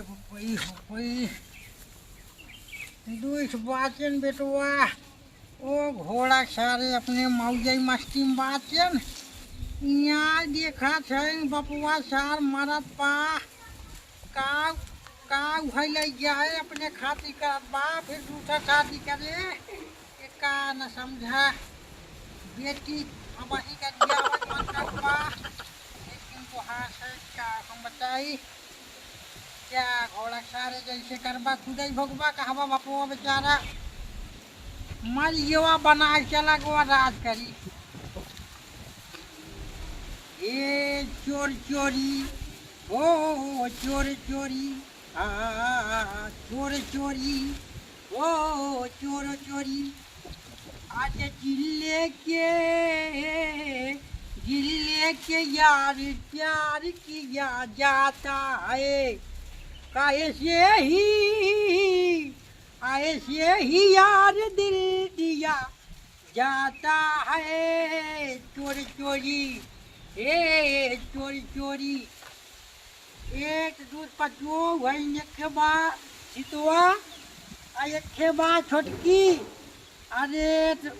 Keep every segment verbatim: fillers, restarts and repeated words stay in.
होई, होई। दुख बाचन बेटवा, ओ घोड़ा सारे अपने मौजई मस्ती में बाचन। यहाँ देखा छै बपुआ सार मरत बा, का, का उहै लइ जाए अपने खातिर करत बा, फिर दूसरा शादी करे। एका न समझा, बेटी अबही का दियावत मन करत बा, लेकिन तोहार से का हम बताई। क्या घोड़ा सारे जैसे करबा खुदै भोगबा, कहबा बपुआ बेचारा मर गवा बना चला गवा राज करी। ए चोर चोरी, ओ चोर चोरी, आ चोर चोरी, ओ चोर चोरी। आज जिले के, जिले के यार प्यार किया जाता है, कैसे ही, ऐसे ही यार दिल दिया जाता है। चोरी चोरी, ए चोरी चोरी। एक दूध पचो वही, एक बा सितवा, आ एक बा छोटकी। अरे त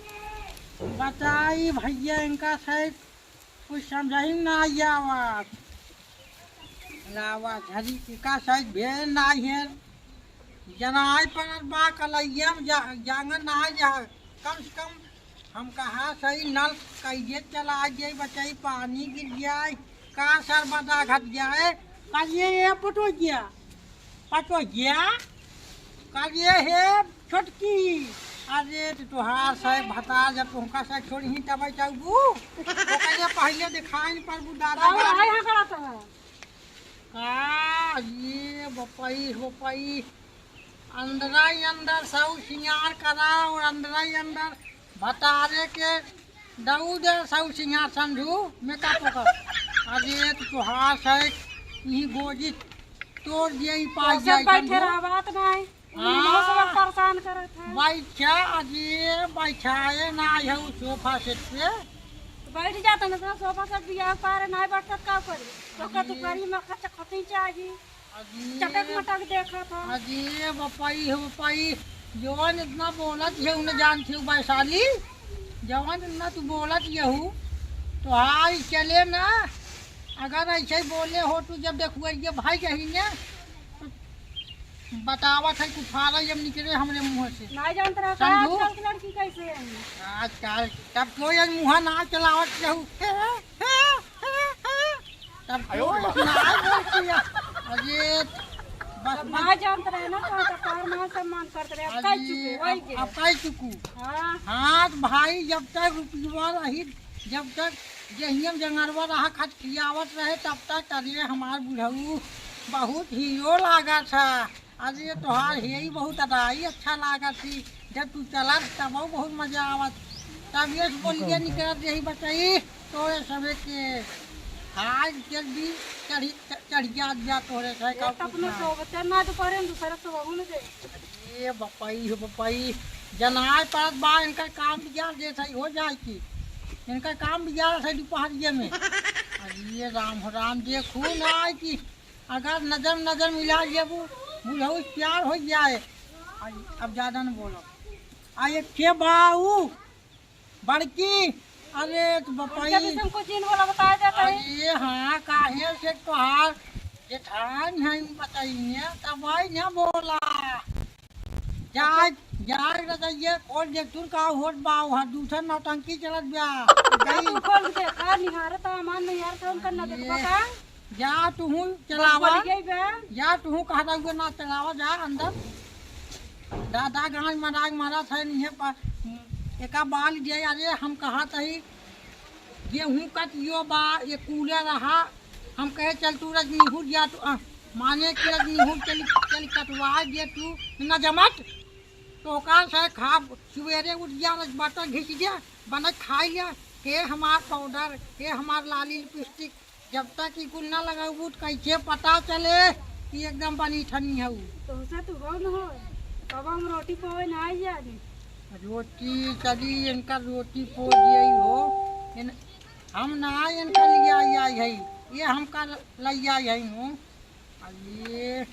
बताई भैया, इनका शायद कुछ समझाई ना आवत। लावा झरी का शायद भेल ना है। जनाई पड़त बा कलैया में जा-, जांगर ना जा। कम से कम हम कहा सही नल कहिए चला जाई बचाई, पानी गिर जाए, का सरबदा घट जाए। कहिए ये पटो गया, पटो गया, कहिए हे छोटकी। अरे त तोहार सही भता जब तुमका से छोड़ी ही तब चाहबू, तो कहिए पहले दिखाई नहीं पड़बू दादा और गाड़ी। आए हाँ करत है। का ये बपई हो पई, अंदरा ही अंदर सब सिंगार करा और अंदरा ही अंदर भतारे के दऊ दे सब सिंगार समझू, मेकअप ओकर। अरे त तोहार से यही गोजी तोड़ दिया ही पाई तो जाए सब बैठे समझू। रहा बात नहीं। हाँ। उन्हीं लोग सब परेशान करत है। बैठा, अरे बैठाए ना है उ सोफा सेट पे। तो बैठ जाता ना तो सोफा सेट बियाह पारे ना बैठत का करी? तो का अरे। दुपहरी में खच खती चाहिए। अरे। चटक मटक देखा था। अरे बपाई हो बपाई, जवान इतना बोलत है उन्हें जानती हूँ वैशाली, जवान इतना तू बोलत यहू तो हाय चले ना। अगर ऐसे ही बोले हो तू जब देखुआ ये भाई कहीं ने तो बतावत है कुफारा जब निकले हमरे मुंह से। नहीं जानत रहा का समझू? आजकल की लड़की कैसे है? आजकल तब कोई आज मुंह ना चलावत रहू। तब आयो क्यों रे माँ। ना बोलती है? अरे बस तब मत। ना जानत रहे ना तो तब तोहर मान सम्मान करत रहे। अब कह अरे चुकू, वही अब, के। अब कह चुकू। हाँ। हाँ तो भाई जब तक रुपया रही, जब तक जहियम जंगरवा रहा खट खियावत रहे तब तक। अरे हमार बुढ़ऊ बहुत हीरो लागत है। अरे तोहार यही बहुत अदाई अच्छा लागत थी, जब तू चलत तब बहुत मजा आवत। तब ये से बोलिए निकलत यही बचाई तोरे सबे के हाथ जल्दी चढ़ी, चढ़ गया, गया तोरे से ये का तो अपने पूछना। सोबते ना दोपहर में दूसरा सोबहू न दे। ये बपाई हो बपाई, जनाए पड़त बा इनका काम बिगाड़ दे सही हो जाए की, इनका काम बिगाड़ सही दोपहरिए में। अरे राम हो राम, देखू ना आए की अगर नजर नजर मिला लेबू, बुढ़ऊ प्यार हो जाए। आ, अब ज्यादा न बोलो। आ एक के बाऊ बड़की, अरे तो बपाई। उनका भी तुमको जिन बोला बताया जाता है। अरे हाँ, काहे से तोहार जेठान है बताइए, तब आई ना बोला। जा, जा रजाइए खोल दे, तुम का होत बा, वहाँ दूसर नौटंकी चलत बा। जा तू खोल के देखा, निहारत हमार निहारत हम करना देखबा का? जा तुहू बस चलावा। बोल गई बे। जा तुहू कहता हुआ ना चलावा, जा अंदर। दादा गांज मराग मारा था नहीं है पा-, एका बाल गया, अरे हम कहा तही गेहूं कटियो बा, ये कूले रहा। हम कहे चल तू रजनीहुर जा तू, आ, माने कि रजनीहुर चल, चल कटवा दे तू, न जमत। तो ओका से खा, सुबेरे उठ जा, रजबाटा घिस जा, बने खाई जा। हे हमार पाउडर, हे हमार लाली लिपस्टिक, जब तक ई कुल ना लगाऊ तो कैसे पता चले कि एकदम बनी ठनी हऊ। तो उसे तू हो न हो, तब हम रोटी पावे ना आई जानी। रोटी चली, इनका रोटी पो दियई हो। इन, हम ना इनका लिया आई, आई है, ये हमका लई आई है हो। अरे,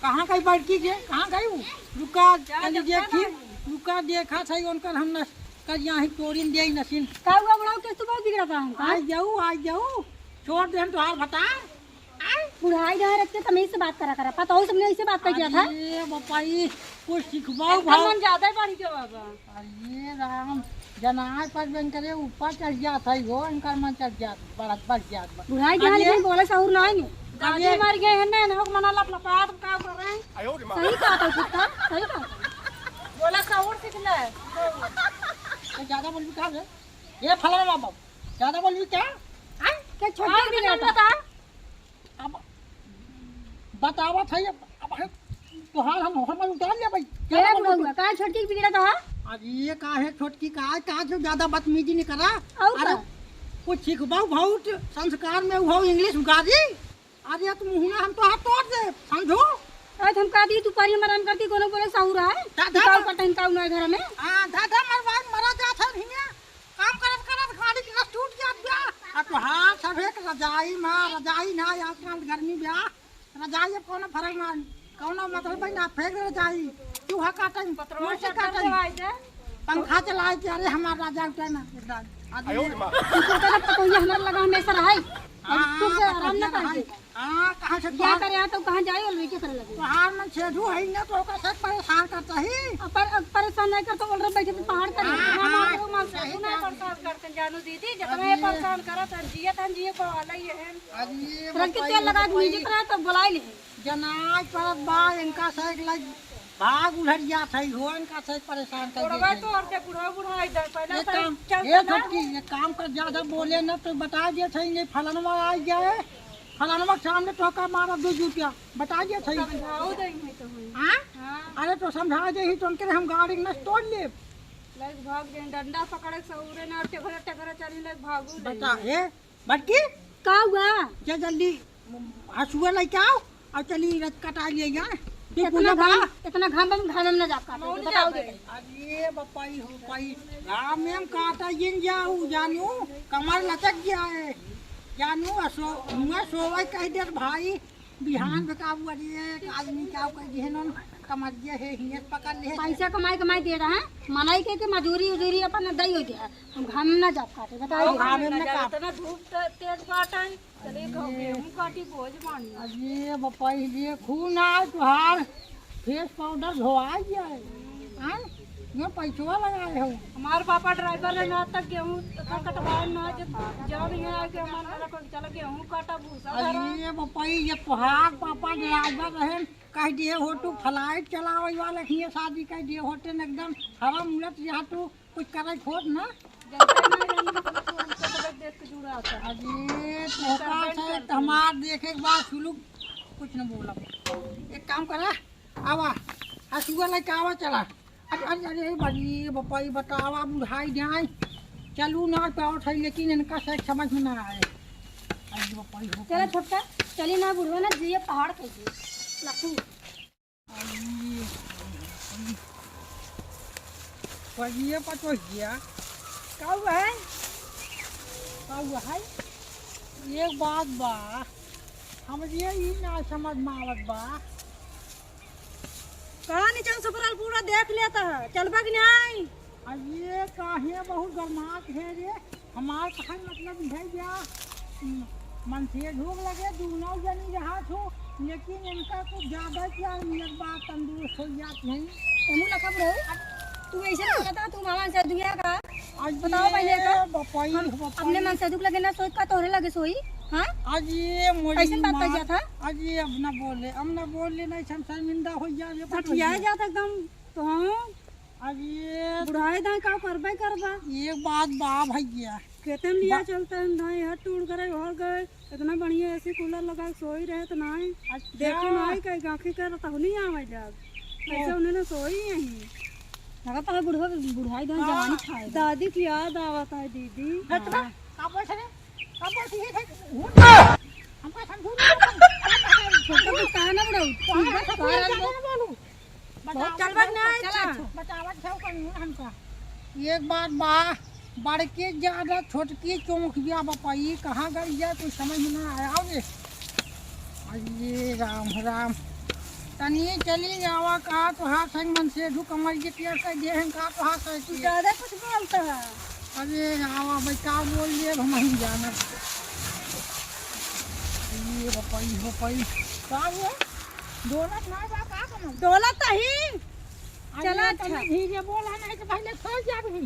कहाँ गई बड़की जे? कहाँ गई उ? रुका, चली देखी। रुका, देखा सही उनकर हम नस-, कर यहाँ ही तोड़िन देई नसीन। का हुआ बुढ़ऊ, के तू बहुत बिगड़ा था हमका? आई जाऊ, आई जाऊ। छोड़ दे हम तोहार भतार। बुढ़ाई जहाँ रखते तमीज से बात करा करा, पता हो सबने ऐसे बात कर दिया था। अरे बपाई, कुछ सिखबाऊ हमका भाव। मन ज्यादा ही बढ़ गया बाबा। अरे राम, जनाए पर बन करे ऊपर चढ़ जात है हो, इनकर मन चढ़ जात, बढ़, बढ़ जात बा। बुढ़ाई जहाँ अरे। लेकिन बोले सहूर ना है। दादी अरे। मर गए हैं ना, इन्हों को मना लपलपात का कर रहे हैं। आयो रे माँ। सही कहा था कुत्ता, सही कहा था। बोला सहूर सीख ले। तो ज्यादा बोल भी कहा रे? ये फलाना बाबा, ज्यादा बोल भी क्या? आय? क्या छोटा और भी कुछ रहता? अब बतावत है, अब, अब है, तोहार हम, हम उतार ले भाई। क्या ए बोल बुढ़ऊ, तू? का छोटकी के बिगड़ा तो है? अब ये का है छोटकी का, का जो ज्यादा बदतमीजी नहीं करा। और अरे, का? कुछ सिखबाऊ बहुत संस्कार में उहो English गारी। अरे, तुम हुना हम तोहार तोड़ दे, समझो? आज हम का दी, तू पारी मरान करती, कोनो बोले सहूर है? दा, दा, तू का दा। करता इनका उन्हें घर में? हाँ, दादा, मरवा, मरा जात है हियाँ। काम करत करत गाड़ी के रस टूट जात बा। आ तोहार सभे के रजाई मा, रजाई ना, आजकल गर्मी बा। रजाई अब कौनो फर्क ना, कौनो मतलब है ना, फेंक रजाई। चूहा काटन, पतरवा मच्छर चद्दर काटन। देवाई दे। पंखा चलाए के, अरे हमार राजा उठे ना, एकदम। आयो रे माँ। इनकर तरफ पतोहिया हमारे लगा हमेशा रहे। हाँ, अब सुख से हाँ, आराम ना पतोहिया पाए। रहे। हाँ, कहाँ से क्या तोहार करे यहाँ तो कहाँ जाए और लड़के करे लगे। तोहार मन छेदू है ना, तो ओकर से परेशान करता ही। अब पर-, अब परेशान नहीं कर तो बोल रहे बैठे तो पहाड़ करे। हाँ, ना, हाँ, ना, ना, सही ना बात। परेशान करते जानू दीदी, जितना ये अरे। परेशान करत हन, जियत हन, जिए को वाला ही है। अरे, तेल लगा के बताइए। नीचे तरह तो बुलाई ले। जनाज परत बा, इनका से एक लग भाग उधर जात है हो, इनका से परेशान कर बुढ़वा देत है। तो और दे, बुढ़वा बुढ़ा इधर पहले एक से काम, चलता ए ना। छोटकी, एक काम कर, ज्यादा बोले ना तो बता दिया था, इन्हें फलनवा आ गया है, फलनवा के सामने तो का मारा दो जूतिया, बता दिया था। समझाओ दे इन्हें तो हुई। हाँ? हाँ। अरे तो समझा दे ही तो उनके हम गाड़ी न तोड़ ले। लाइक भाग जाए, डंडा पकड़े से उरे ना, टेघरा टेघरा चली लाइक भागू दे। बता, ए, बड़की? का हुआ? जा जल्दी हसुआ लेके आओ और चली रच कटा लिए यहाँ। फिर इतना पूजा घाम, बा। इतना घाम में घाम में ना जा काटे, मौन बताओ जाता दे। है। अरे बपाई हो पाई, घाम में हम काटा जिन जाऊ जानू, कमर लचक गया है जानू। असो हुआ सोवे कह दे भाई, बिहान में का हुआ रे, एक आदमी का कह दिए नन, कमर जे है हियत पकड़ ले। पैसा कमाई कमाई दे रहा है, मनाई के, के मजूरी उजूरी अपन दई हो गया। हम घाम में ना जाब काटे, बताओ। हम घाम में ना जाब। इतना धूप त-, तेज बाटन, चले गहूँ, गेहूँ काटी बोझ बानी। अरे बपाई, ये खून आ तुहार, फेस पाउडर धोआ गया है। हाँ? ये पैसवा लगाए हो। हमार पापा ड्राइवर रहे, यहाँ तक गेहूँ तक कटवाए ना, जब जान यहाँ आके हमार घर पर चला गेहूँ काटा भूसा धरा। अरे बपाई, ये तुहार पापा ड्राइवर रहे, कह दिए हो तू फ्लाइट चलावे वाला, हिये शादी कह दिए होते न एकदम हवा मुलत यहाँ तू कुछ करे छोड़ ना। जनता ना जाने तो हमको देख के जुड़ा था। अरे, तोहका से तो हमार देखे के बाद सुलूक कुछ न बोला। एक काम करा, आवा, हसुआ लेके आवा, चला। अरे, अरे, अरे, बड़ी बपाई बतावा, बुढ़ाई जाए, चलू ना पावत है, लेकिन इनका से समझ में ना आए। अरे, बपाई हो चला पाई। छोटका, चली ना बुढ़वा ना, जिए पहाड़ कह दे। लखू। कहिए पतोहिया। का हुआ है? का हुआ है? एक बात बा, हमरे ई ना समझ में आवत बा। कहाँ नीचे सुपरल पूरा देख लेता है, चलबा कि नहीं? अरे काहे बहुत गरमात है रे? हमार कहन मतलब है या, हम्म, मन से झोंक लगे, दूनो जनी रहा छो, लेकिन इनका कुछ ज्यादा क्या नियत बात तंदुरुस्त हो जात है। एमू लखा बुढ़ऊ, तू ऐसे बोलता, तू मामा से दुनिया का आज बताओ ये पहले तो। बपाई, हम बपाई। अपने मन से दुख लगे ना सोच का तोहरे लगे सोई, हाँ? आज ये मोरी ऐसे बात मार, कर जाता? आज ये अब ना बोले, अब ना बोले, नहीं हम शर्मिंदा हो जाए, ये पतोहिया। सठिया जाता एकदम, तो हाँ। अब ये बुढ़ाई दाई का करबे करबा। ये बात बा भैया। खेते में लिया बा- चलते हैं, दाई हाथ टूट करे, घर गए, इतना बढ़िया एसी कूलर लगा के सोई रहे तो नाई। अच्छा। देखे नाई कहीं गाँखी कर तो नहीं आवे जाग। ओ। ऐसे उन्हें ना सोई यहीं। लगा तो है बुढ़वा, बुढ़ाई दाई हाँ। जवानी खाए। दादी की याद आवत है दीदी। हट बा, हाँ। का बोल सके? का बोल सके? हमका समझू नहीं। छोटा कुछ कहा ना बुढ़ऊ। कहाँ से कोई क्या ना बोलू? बहुत चलबक ना है, चला अच्छा। अच्छा। बतावत जाओ कहीं हमका। एक बात बा, बड़के ज्यादा छोटकी चौंक बिया बपाई, कहाँ गई है, कुछ समझ में ना आया होगे। अरे राम, राम। तनी चली आवा का तोहार संग मन से ढू कमर के पियर से दे हम का तोहार से तू किए। ज्यादा कुछ बोलता है। अरे आवा भाई का बोल लिए हम नहीं जानत। ये बपाई, बपाई। का हुआ? दौलत ना बा का कमर? दौलत ही। अरे चला तनी अच्छा। धीरे बोला नहीं तो पहले सो जा भी।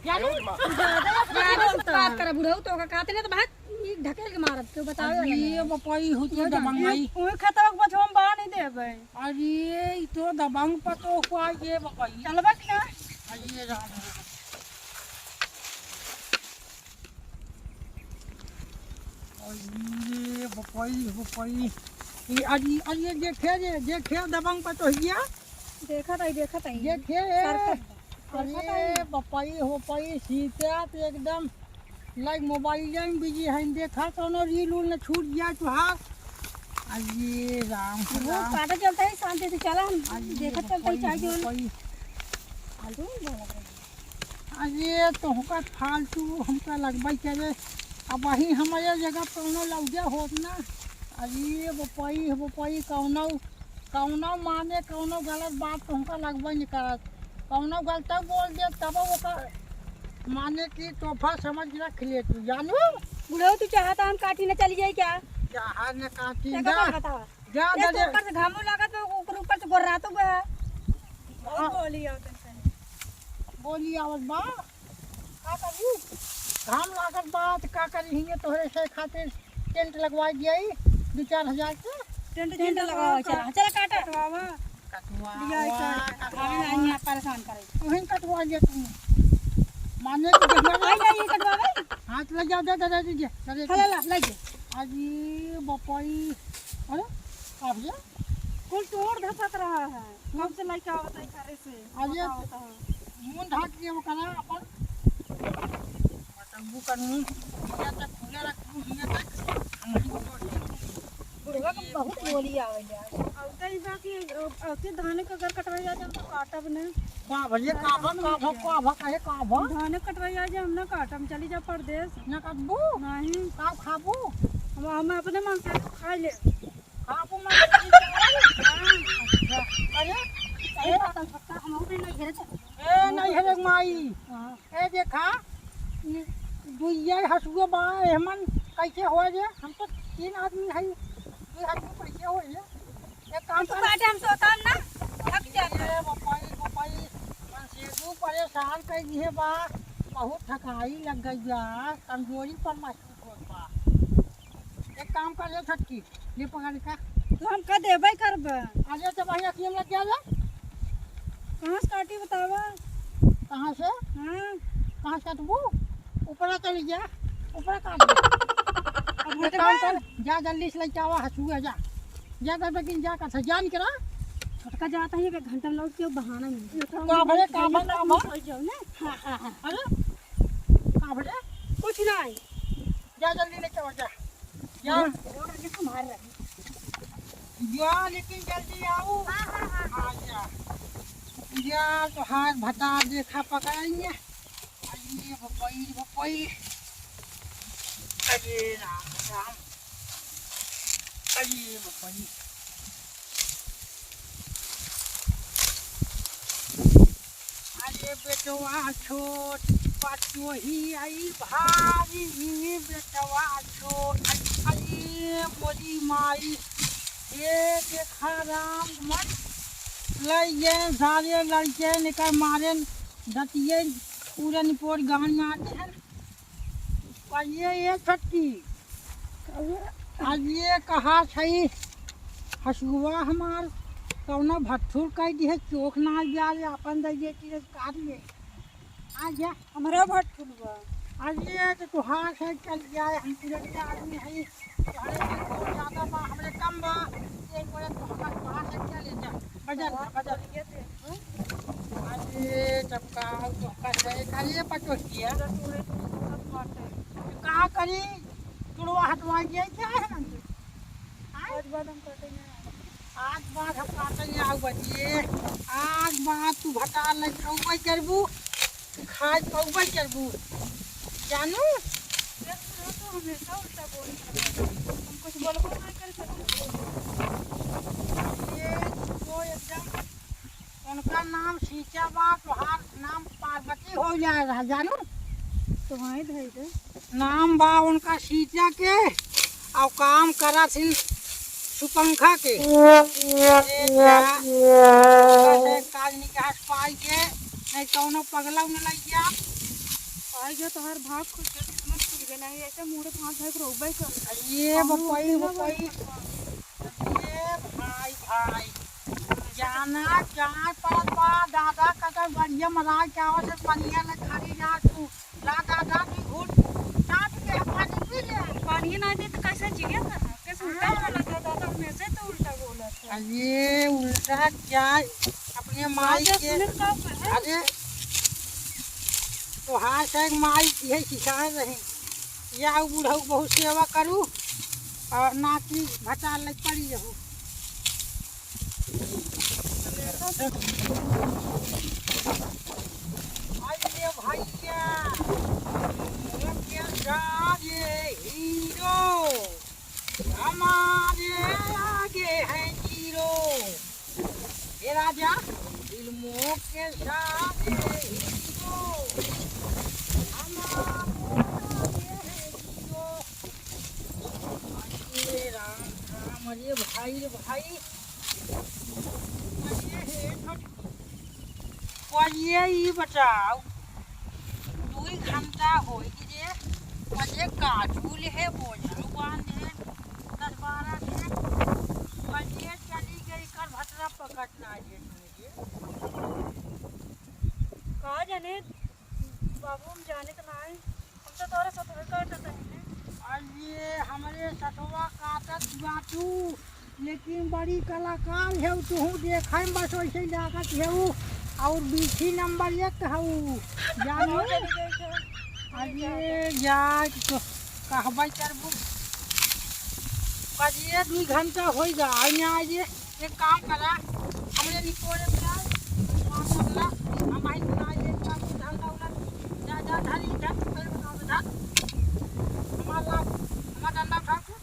जानू? ज्यादा बात कर बुढ़ऊ तो का कहते ना तो भाग। ई ढकेल के मारब, केहू बतावे वाला अरे, नहीं। बपई हो तो ये दबंग ये आई। उहे खेतवा के बछवा में बांध ही देबे। अरे, ई तो दबंग पतो को आ ये बपई। चलबा कि ना? अरे, राम रे। अरे, बपई, बपई। ई अरे, अरे, देखे रे, देखे दबंग पतो हिया। देखत आई, देखत आई। देखे, सरकत बा। देखत अरे, आई। बपई, होपई, सीता तो एकदम लाइक मोबाइल में बिजी है, देखा कौनो रील उल न छूट जाए तुहार। अरे राम, वो राम। काटा चलता है, शांति से चला, हम अरे देखत चलता है, बपई, चाहे जो बपई। फालतू नहीं बोला करो। अरे तोहका फालतू हमका लगबई करे, अब वही हमारे जगह कौनो लौजा होत ना। अरे बपई, बपई कौनो कौनो माने कौनो गलत बात तुमका लगबे नहीं करत। कौनो गलत बोल दे तब ओकर माने कि तोहफा समझ रख ले तू, जानू? बुढ़ऊ, तू चाहता हम काटी न चली जाई क्या? चाहा न काटी तेरे ना। को बतावा। जा एक तो दे। ऊपर से घामू लागत बा, ऊपर, ऊपर से गोर्रातो बा। बहुत हाँ। बोली आवत है। बोली आवत बा। का करी? घाम लागत बा, त का करी? हिये तोहरे से खातिर टेंट लगवा दियाई, दू चार हजार के। टेंट, टेंट टेंट लगवावा, लगवावा, चला, चला काटा। कटवावा। कटवावा, लिया, ऐसा कटवावा। अरे, नहीं, यहाँ परेशान करे। तुहीं कटवा लिया तुम। माने कि देखना आई, आई, ये कटवावा। हाथ लग जा, दे, दे, दे दीजिए, दे दीजिए। हाँ, ला, ला, लग गया। अजी, बपई। अरे, का भैया? कुल तोड़ धसक रहा है। कब से लइका आवत है घरे से? अरे, बताओ तो। मुंह ढाक के वो करा अपन। बटंगू का मुंह हियाँ तक खुला रखू, हियाँ तक। हम नहीं छोड़ी। बुढ़वा के बहुत बोली आवे ले। अब तो ई बा कि, अब तो धान के अगर कटवाई जाए, हम तो काटब ना। का भले, का भा, का भा, का भा, कहे का भा? धान कटवाई जाए, हम ना काटब, चली जा परदेस। ना काटबू? नहीं। का खाबू? हम, हम अपने मन से खा ले। खाबू मन से खा ले? हाँ। अच्छा। अरे, सही बात है, छोटका, हम भी नहीं घेरे चल। ए, नहीं घेरे माई। हाँ। ए देखा, ई दुइये हसुआ बा, एहमन कैसे होइ रे? हम तो तीन आदमी हई, दुइ हसुआ कैसे होइ रे? एक काम तू कर। बाटे हम सोतान ना, थक जाता। ए बपाई, बपाई, मन से तू परेशान कर दिहे बा, बहुत थकाई लग गई बा, कमजोरी पर महसूस होत बा। एक काम कर ले छोटकी, ले पकड़ का। तो हम का देबे करबे? अरे तो भाई अखियम लग गया बे। कहाँ से काटी बतावा? कहाँ से? हाँ। कहाँ से काटबू? ऊपरा चली जा, ऊपरा काट दे। अब एक काम कर, जा जल्दी से लेके आवा हसुआ जा। जा कर लेकिन जा कर जा निकला। छोटका जाता है, एक घंटा में लौट के बहाना मिल जाता है। का भले, का भले, का भले? हो जाओ ना। हाँ, हाँ, हाँ। अरे, का भले? कुछ नहीं। जा जल्दी लेके आवा, जा। जा। रोड, रोड के संभाल रही। जा, लेकिन जल्दी आओ। हाँ, हाँ, हाँ। हाँ, जा। जा, तोहार भतार देखा पकड़ाइए। अरे बपई, बपई। अरे राम, राम। अरे बपई। अरे बेटवा छोट, पतोही आई भारी, बेटवा छोट, अरे मोरी माई, ये देखा राम मन, लइके सारे लड़के निकर मारे, दतिये पूरा निपोर गान में आते हैं। कहिए ये छोटकी, आज ये कहा सही हसुआ हमार कौनो भट्ठुर कह दिहे, चोख ना जा रे, अपन दे दे कि काट ले। आ जा। हमरा भट्ठुर बा। आज ये तो तुहार से चल जाए, हम पूरे आदमी है, तोहरे से कौन ज्यादा बा, हमरे कम बा, ये बोले तो हमार तुहार से क्या ले जा, बदल, बदल। अरे, चपका, चपका से, खाली ये पचोस किया। पूरा टूरे, टूरे सब काटे। तो का करी? टुड़वा हटवा दिया, क्या है ना? हाँ? आज बाद हम काटेंगे। आज बाद हम काटेंगे, आओ बचिए। आज बाद तू भतार लग खाऊबे करबू, खाए पौबे करबू। जानू? ये बुढ़ऊ तो हमेशा उल्टा बोलत रहे। हम कुछ बोलबो नहीं कर सकते। ये नाम सीता बा, तोहार नाम पार्वती हो जाए रहा, जानू? तो वहीं धई दे। नाम बा उनका सीता के, और काम करत हिन सुपंखा के। अरे जा, उनका से काज निकास पाई के, नहीं कौनो पगला न लग जा। पाई गयो तोहार भाग खुल गया, तो मत खुल गया, नहीं ऐसे मुड़े पाँच भाई को रोकबे कर। ये कौनो बपई, उठे ना बपई। बड़ी पकड़। ये भाई, भाई, जाना जाए पड़त बा, दादा ककर बढ़िया मराई के आवत है, पनिया ले खड़ी जा तू, ला दादा की घूट चाट के पानी पी ले। पानी ना दे तो कैसे जिया करना? कैसे उल्टा बोला था दादा, हमेशा तो उल्टा बोला था। अरे उल्टा क्या, अपने माई राजा के, सुनील का है? अरे तोहार से एक माई की है सिखाए रही, या बुढ़ऊ बहुत सेवा करू और ना कि भटार लग पड़ी रहू। अरे भैया, मोर के सारे हीरो, हमारे आगे हैं जीरो। हे राजा, फिल्मों के सारे हीरो, हमारे आगे हैं जीरो। अरे राम, राम, अरे भाई, रे भाई। अरे हे छोटकी। पहले ई बताओ, दुई घंटा होई गे, पहले काजू ले है, बोझा बांध है, दस बारह के, पहले चली गई कर भतरा पकड़ना है तुझे। का जाने बाबू, हम जाने तो ना है। हम तो तोरे सतवे काटत हई ने। अरे, हमरे सतवा काटत बाटू, लेकिन बड़ी कलाकार है तू, देखे में बस वैसे ही लागत है। और बीसी नंबर एक हऊ, जानू। बहुत जल्दी गई थे। अरे यार, तो कहबे करबू। करिए, दुई घंटा होई गा, आई ना आइए। एक काम करा, हमरे निपोरे में डाल, वहाँ से अपना, हम आई ना आइए, एक काम से धंधा उधर, जा, जा, धर, इधर, पहले बताओ, धर। हमार लाभ, हमार डंडा उठा के,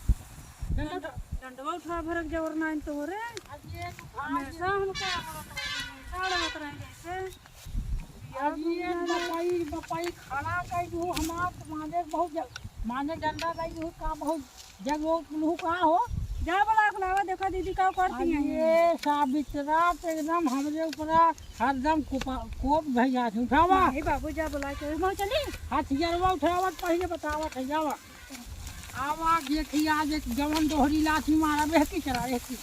डंडा उठा। डंडवा उठा भरक जबर नाइन तो हो रे। अरे, तू खा हमेशा ले। हमका हमेशा अड़वत रहे जैसे। अरे बपई, बपई खड़ा कइ दू हमार, तो माने बहुत जग-, माने डंडा कइ दू का बहुत जग वो कुल्हू कहाँ हो? जा बोला के लावा, देखा दीदी का करती हैं। अरे सावित्रा तो एकदम हमरे ऊपरा हरदम कोपा-, कोप भैया से उठावा। नहीं बाबू, जा बोला के, "माँ चली।" हथियारवा उठावा, पहले बतावा, ठैयावा। आवा, देखी आज एक जवन दोहरी लाठी मारब, एहकी चला, एहकी।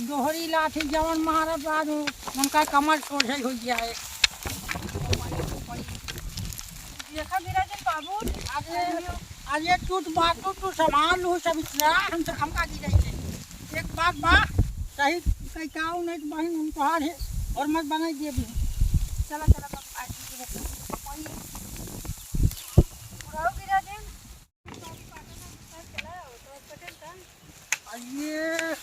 दोहरी लाठी जवन मारब, आज उनका कमर सोझे हो जाए। देखा गिरा जी बाबू। अरे, अरे, टूट बाटू, तू संभाल लू सब इतना, हम तो, हमका गिराई दे। एक बात बा, सही कही का नहीं तो बहिन, हम तोहार है, और मत बनाई दे भी। चला, चला, बाबू, आज बुढ़ाऊ गिरा जी। अरे,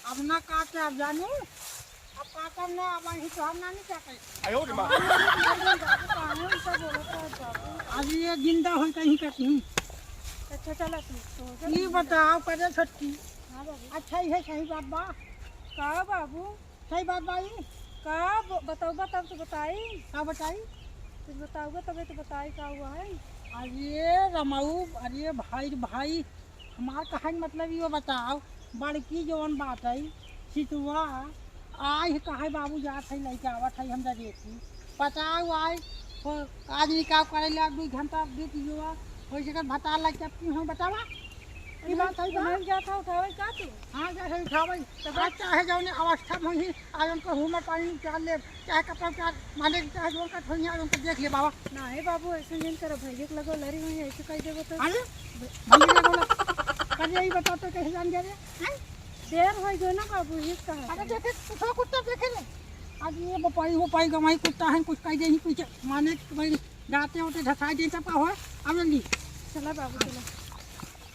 अब ना काटे, अब जानू, अब काटब ना, अब अही तो हम ना नहीं काटे। आयो रे माँ। अब ये जिंदा होई कहीं कटी। अच्छा, चला तू, तो चल। ई बताओ, करे छोटकी। हाँ बाबू। अच्छा, ई है सही बात बा। का बाबू? सही बात बा ई। का ब-, बतउबा तब तो बताई। का बताई? कुछ बतउबा तबे तो बताई का हुआ है। अरे रमाऊ, अरे भाई रे भाई, हमार कहे के मतलब इहो बताओ, बड़की जवन बात है, सितुआ, आई कहे बाबू जात है, लइके आवत है, हम जा देखी। बताओ आई, हो, आदमी का करे ला, दुई घंटा बीत गया, हो जगह भतार लग के अपनी हो बतावा। ई बात सही बा? नहीं जाता उठावे का तू? हाँ, जा है उठावे। तो आज चाहे जौने अवस्था में ही, आज उनको हुमर पानी निकाल ले, चाहे कपड़ा उतार, माने कि चाहे जौन का धोइया, उनको देख ले बाबा। नहीं बाबू, ऐसे नहीं करो, भैया के लगो लड़ी हुई, ऐसे कह देबो तो। अरे, भैया ने बोला, कल यही बता तो कैसे जान गया रे? हैं? देर हो गयो ना बाबू, ये कहा अरे था। देखे, कुछ कुत्ता देखे ले। आज ये बपाई, बपाई गमाई कुत्ता है, कुछ कह दे ही कुछ, माने कि भाई जाते होते धसाई दे तब का हो, अब जल्दी। चला बाबू, चला।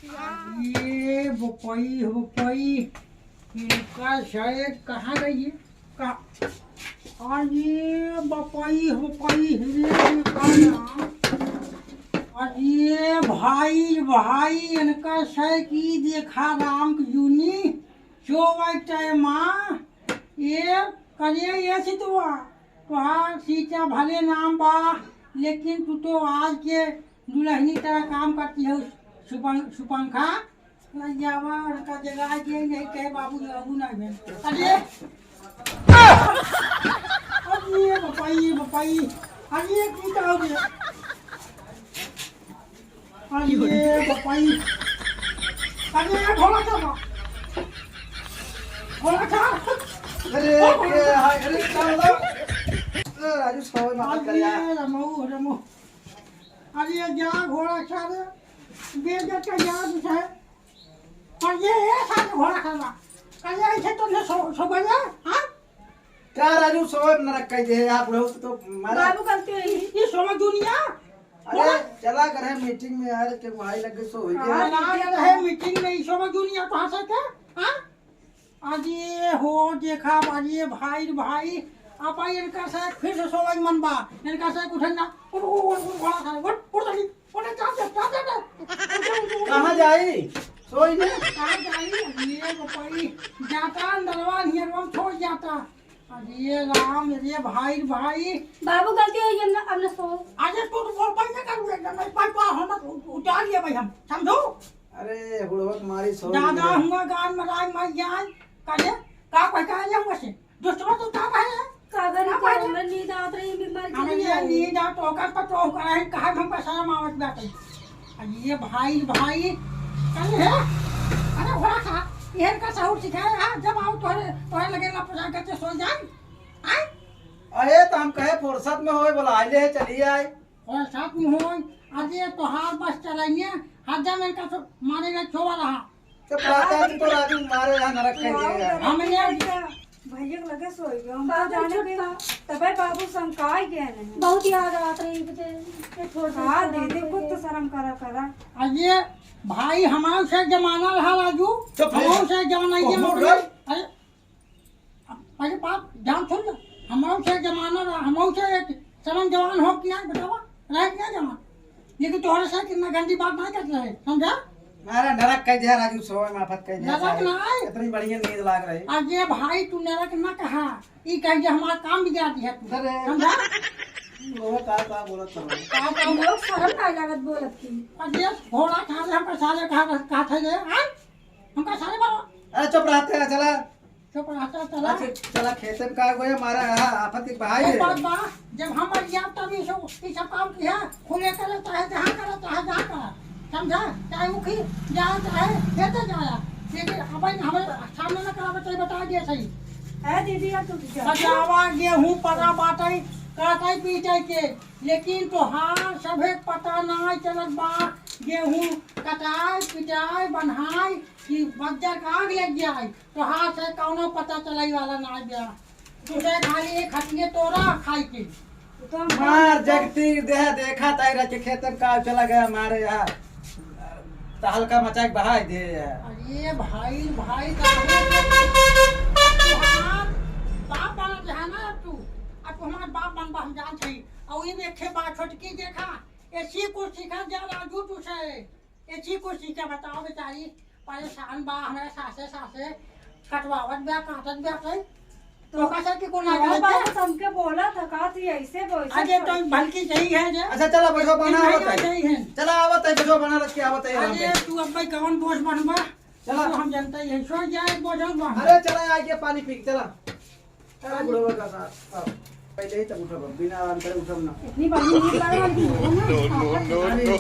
ये बपाई, बपाई, इनका शायद कहाँ गई है? का, अरे बपई, बपई, रे, ये का नाम? अरे भाई, भाई, इनका से की देखा राम की जूनी, चो बैठे माँ, ये करिए ये सितुआ, तोहार सीचा भले नाम बा, लेकिन तू तो आज के दुलहनी तरह काम करती हो, सुपं-, सुपंखा। लइयावा, उनका जगाइ के नहीं कहे, "बाबू, बाबू ना बे।" अरे! अरे, बपाई, बपाई। अरे, की का हो गया? अरे, बपाई। अरे, घोड़ा चढ़ा। घोड़ा चढ़ा। अरे, ओ, घोड़ा के चढ़ा। हाय, अरे, का होला? अरे, राजू, सवाल मत कर यार। अरे, रमऊ, रमऊ। अरे, जा घोड़ा चढ़ा। बेइज्जत का याद है। पर ये, ये साथ घोड़ा खाना। कल ऐसे तो न सो, सो गया, हाँ? का राजू, सोए नरक कह दे, आप लोग तो मारा। बाबू गलती हुई। ये सोवा दुनिया। अरे, घोड़ा। चला करे मीटिंग में यार, के भाई लग गए, सो हुई हाँ, गया। चला रहे मीटिंग में, ये सोवा दुनिया कहाँ से थे, हाँ? आज ये हो, देखा, आज ये भाई, भाई, आप इनका से फिर से सोवा मन बा, इनका से उठन ना, उठ, उठ, उठ, उठ, घोड़ा खाना, उठ, उठ, जल्दी। कहाँ जाई? सोई ने? कहाँ जाई? अरे बपाई, जाता अंदरवा, नियरवा छोड़ जाता। अरे राम, अरे भाई, भाई। बाबू गलती हो गई, अब न, अब न सो। अरे तू तो बोल पाई ना करूँ एकदम, नहीं पाई तो हम उतार लिए भाई हम, समझो? अरे हुड़वत मारी सो दादा गई। हुआ गान मराई माई जान, करे, का कोई कहा जाऊँ वैसे? दोस्तवा तो का भाई है? का करी का का, भाई? हमरा नींद आवत रही, बीमार के अरे लिए ये आई। नींद आवत, ओकर पर तो ओकर है, कहा हम का शर्म आवत बाटे। अरे ये भाई, भाई, कल है? अरे घोड़ा खा, ये का सहूर सिखाए, हाँ, जब आओ तोहरे, तोहरे लगे ला पसार करके सो जाए। आए? अरे तो हम कहे फुर्सत में होए, बोला, आ ले, चलिए आए। और साथ में होई, अरे तोहार बस चलाइए, हर जन इनका सो-, मारे गए छोवा रहा। तो पता है तो राजू मारे यहाँ नरक कह दिए यार। हमने भैया के लगे सोई गयो। हम तो बाबू जाने के छुट्टा। तबे बाबू संकाय गए नहीं। बहुत याद आवत रही, ये छोड़ दे, हाँ, छोड़ दे, दे, दे, खुद दे। तो शर्म करा, करा। अरे भाई, हमारे से जमाना रहा राजू, चुप रहे। हमारे से जमाना ये बहुत मतलब, बोल। अरे अरे बाप, जान सुन लो, हमहू से जमाना रहा, हमहू से एक सवन जवान हो कि नहीं, बतावा, रहे कि नहीं जवान? लेकिन तोहरे से कितना गंदी बात नहीं करते रहे, समझा? अरे नरक कह दिया राजू, सोए माफत कह दिया नरक सारे। ना आए। इतनी बढ़िया नींद लाग रही। अरे भाई, तू नरक ना कहा, ई कह के हमारा काम बिगाड़ दिया तू, अरे। समझा? लोग का, का बोलत रहो? का, का हम लोग शर्म ना लागत बोलत की। अरे घोड़ा खा ले, हमका साले कहा, कहा था ये, हाँ? हमका साले बोलो। अरे चुप रहते हैं, चला। चुप रहता, चला। अच्छा, चला खेते में का हुआ, हमारा यहाँ आफत के बहाई एक है। बात बा, जब हम मर जाब तब ये सब, ये सब काम किया, खुले करे, चाहे जहाँ करे, चाहे जहाँ करे, समझा? चाहे उखी जाए, चाहे खेते जाए, लेकिन अब हमें सामने न करावे, तो ये बता दिया सही। ए दीदी, अब तू क्या? बजावा गेहूँ परा बाटे, काटे पीटे के, लेकिन तोहार सभे पता ना चलत बा। गेहूँ कटाए, पिटाए, बन्हाए, कि बज्जर का आग लग जाए। तोहार से कौनो पता चलई वाला ना बा। तुझे खाली एक हथिये तोरा खाई के। तो हम मार जगती देह देखा ताई रच खेतन का चला गया मारे यार। तहलका मचा के बहाई दे यार। अरे भाई, भाई, काहे तू हमार बाप बना के है ना तू। अब तू हमार बाप बनबा हम जानत हई। और ये देखे बा छोटकी देखा, ऐसी कुछ सीखा जा राजू तुझे। ए चीकू चीका बताओ बेचारी, परेशान बा, हमरा सासे सासे कटवावत बा, काटत बा कई। तो ओका से कि कोना हाँ, जाए बाबू, के? तुमके बोला था का, तू ऐसे बोल, ऐसे अरे, बोल। तो भलकी सही है जे। अच्छा, चला, बैठो, बना, ये आवत है। सही है। चला, आवत है, बैठो, बना रख के आवत है यहाँ अरे, पे। तू अब भाई कौन बोझ बनबा? चला। तू हम जनता ही है, सो जाए, बोझ बन। अरे, चला, आइए, पानी पी, चला। अरे बुढ़वा का साथ, अब पहले ही तब उठब, बिना आराम करे उठब ना। इतनी बड़ी नींद लगा दी है ना। No, no, no, no। अरे,